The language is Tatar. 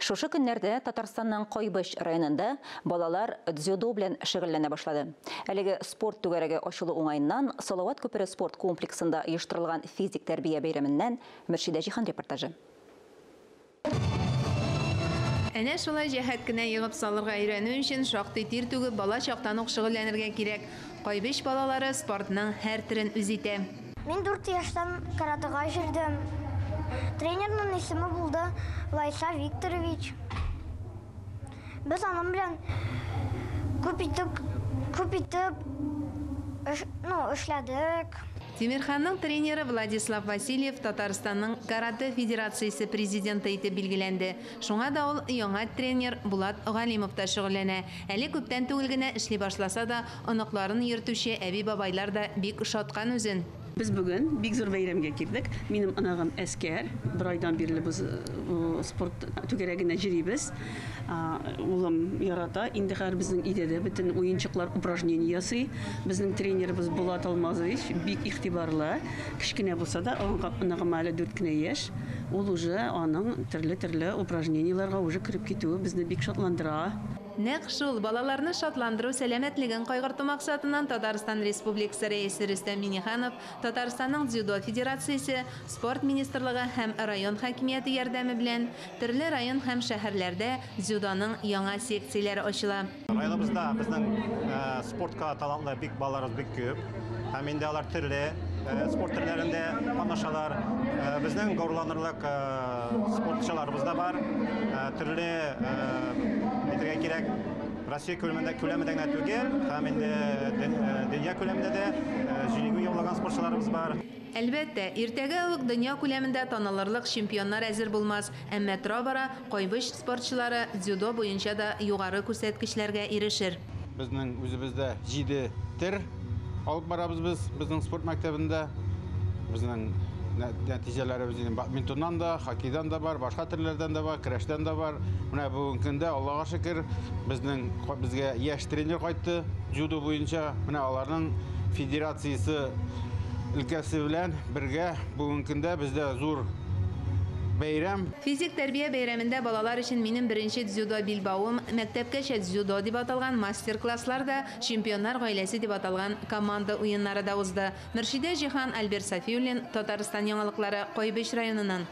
Шушы көннәрдә Татарстанның Кайбыч районында балалар дзюдо белән шөгыльләнә башлады. Әлеге спорт түгәрәге ачылу уңаеннан Салават күпере спорт комплексында оештырылган физик тәрбия бәйрәменнән Мөршидә Җиһан репортажы. Әнә шулай җәһәт кенә егып салырга өйрәнү өчен шактый тир түгеп бала чактан ук шөгыльләнергә кирәк. Кайбыч балалары спортның һәр төрен үз итә. Мин 4 яшьтән каратэга йөрдем. Тренерның исеме булды Лайса Викторович. Без аның белән күп итеп эшләдек. Тимирханның тренеры Владислав Васильев Татарстанның каратэ федерациясе президенты итеп билгеләнде. Шуңа да ул яңа тренер Булат Галимов та шөгыльләнә. Әле күптән түгел генә эшли башласа да, оныкларын йөртүче әби-бабайлар да бик ошаткан үзен. Без бүген бик зур бәйрәмгә килдек. Минем оныгым Әскәр, бер айдан бирле без спорт түгәрәгенә йөрибез. Улым ярата. Инде хәзер безнең өйдә дә бөтен уенчыклар упражнение ясый. Безнең тренерыбыз Булат Алмазович бик игътибарлы. Кечкенә булса да, оныгым әле 4 кенә яшь. Ул уже аның төрле-төрле упражнениеләргә уже кереп китүе безне бик шатландыра. Нәкъ шул балаларны шатландыру, сәламәтлеген кайгырту максатыннан Татарстан Республикасы рәисе Рөстәм Миңнеханов, Татарстанның дзюдо федерациясе, спорт министрлыгы һәм район хакимияте ярдәме белән төрле район һәм шәһәрләрдә дзюдоның яңа секцияләре ачыла. Районыбызда безнең спортка талантлы бик балаларыбыз бик күп. Һәм инде алар төрле спорт төрләрендә катнашалар. Безнең горурланырлык спортчыларыбыз да бар. Төрле әйтергә кирәк, Россия күләмендә генә түгел, һәм инде дөнья күләмендә дә җиңү яулаган спортчыларыбыз бар. Әлбәттә, иртәгә үк дөнья күләмендә танылырлык чемпионнар әзер булмас, әмма тора-бара Кайбыч спортчылары дзюдо буенча да югары күрсәткечләргә ирешер. Безнең үзебездә 7 төр алып барабыз без, безнең спорт мәктәбендә. Безнең нәтиҗәләребез инде бадминтоннан да, хоккейдан да бар, башка төрләрдән дә бар, көрәштән дә бар. Менә бүгенге көндә Аллага шөкер, безгә яшь тренер кайтты дзюдо буенча. Менә аларның федерациясе өлкәсе белән бергә бүгенге көндә бездә зур бәйрәм. Физик тәрбия бәйрәмендә балалар өчен минем беренче дзюдо билбавым, мәктәпкәчә дзюдо дип аталган мастер-класслар да, чемпионнар гаиләсе дип аталган команда уеннары да узды. Мөршидә Җиһан, Альберт Сафиуллин, Татарстан яңалыклары, Кайбыч районыннан.